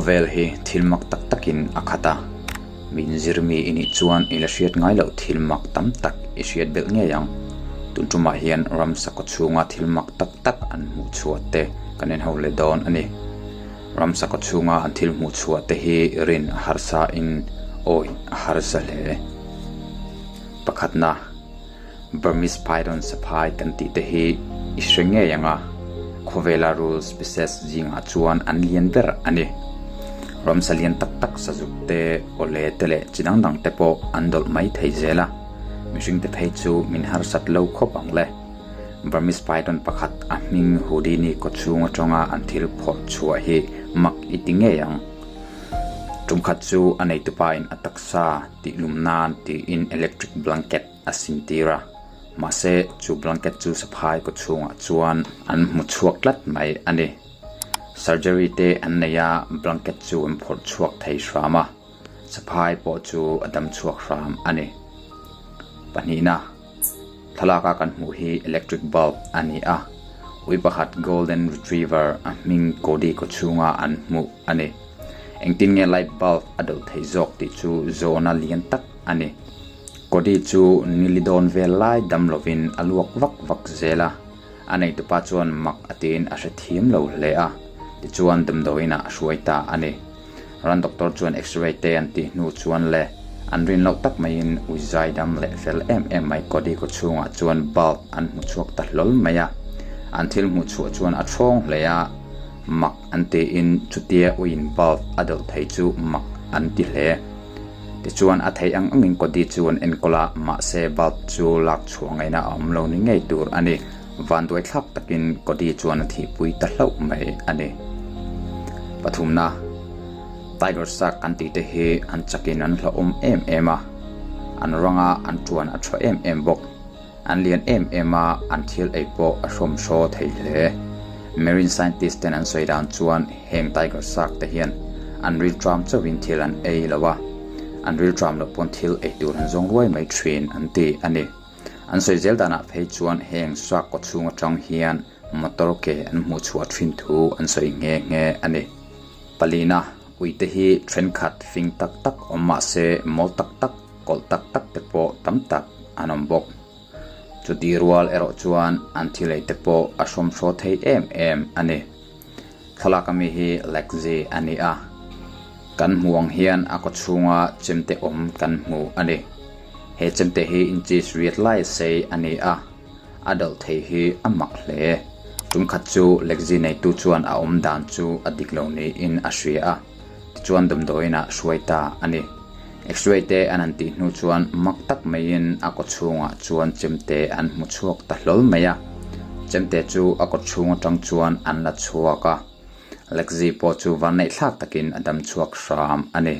Khawvel hi thil mak tak takin a khat a, min zirmi i nih chuan i la hriat ngai loh thil mak tam tak i hriat belh ngei ang. Tun tumah hian ramsa kaw chhunga thil mak tak tak an hmuh chhuah te kan en ho leh dawn a ni. Ramsa kaw chhunga an thil hmuh chhuah te hi rin a harsa in awi a harsa hle. Pakhatna. Burmese Python saphai kan tih te hi i hre ngei ang a, khawvela rul species zingah chuan an lian ber a ni. Ramsa lian tak tak sazuk te, awle te leh chi dang dang te pawh an dawlh mai thei zel a, mihring te phei chu min harsat lo khawp ang le. Burmese Python pakhat a hming Houdini kawchhung atanga an thil phawrh chhuah hi mak i ti ngei ang. Tumkhat chu a neitupa in a taksa tihlum nan tiin electric blanket a sintir a, mahse chu blanket chu saphai kaw chhungah chuan an hmu chhuak tlat mai a ni. Surgery te an nei a, blanket chu an phawrh chhuak thei hram a, saphai pawh chu a dam chhuak hram a ni. Pahnihna, thlalaka kan hmuh hi electric bulb a ni a, ui pakhat golden retriever a hming Cody kaw chhunga an hmuh a ni. Engtin nge light bulb a dawlh theih zawk tih chu zawhna lian tak a ni. Cody chu nili dawn vel lai dam lovin a luak vak vak zel a, a neitupa chuan mak a tiin a hrethiam lo hle a, tichuan damdawiinah a hruai ta a ni. Ran doctor chuan x-ray te an tih hnu chuan le an rin loh tak maiin ui zai dam leh fel em em mai Cody kaw chhungah chuan bulb an hmu chhuak ta hlawl mai a, an thil hmuh chhuah chuan a thawng hle a, mak an tiin chutia uiin bulb a dawlh thei chu mak an ti hle. Tichuan a theih ang angin Cody chu an enkawl a, mahse bulb chu lak chhuah ngaihna a awm lo ni ngei tur a ni. Vanduai thlak takin Cody chuan a thihpui ta hlauh mai a ni. Pathumna, Tiger Shark kan tih te hi an chakin an hlauhawm em em a, an ranga an tuan a tha em em bawk. An lian em em a, an thil ei pawh a hrawmhraw thei hle. Marine scientist ten an sawi dan chuan heng tiger shark te hian an rilṭam chauhin thil an ei lo a, an rilṭam loh pawn thil ei tur an zawng ruai mai ṭhin an ti a ni. An sawi zel danah phei chuan heng shark kaw chhung aṭang hian motor ke an hmuh chhuah ṭhin thu an sawi nghe nghe a ni. Palina, uite hi ṭhenkhat fing tak tak awm mah se mawl tak tak kawlh tak tak te pawh tam tak an awm bawk. Chutih rual erawh chuan an thil ei te pawh a hrawmhraw thei em em a ni. Thlalak ami hi Lexi a ni a, kan hmuh ang hian a kaw chhunga chemte awm kan hmu a ni. He chemte hi inches riat lai sei a ni a, a dawlh thei hi a mak hle. Tumkhat chu Lexi neitu chuan a awm dan chu a dik lo niin a hria a. Tichuan damdawiinah hruai ta a ni. X-ray te an han tih hnu chuan mak tak maiin a kaw chhungah chuan chemte an hmu chhuak ta hlawl mai a. Chemte chu a kaw chhung atang chuan an la chhuak a. Lexi pawh chu vanneih thlak takin a dam chhuak hram a ni.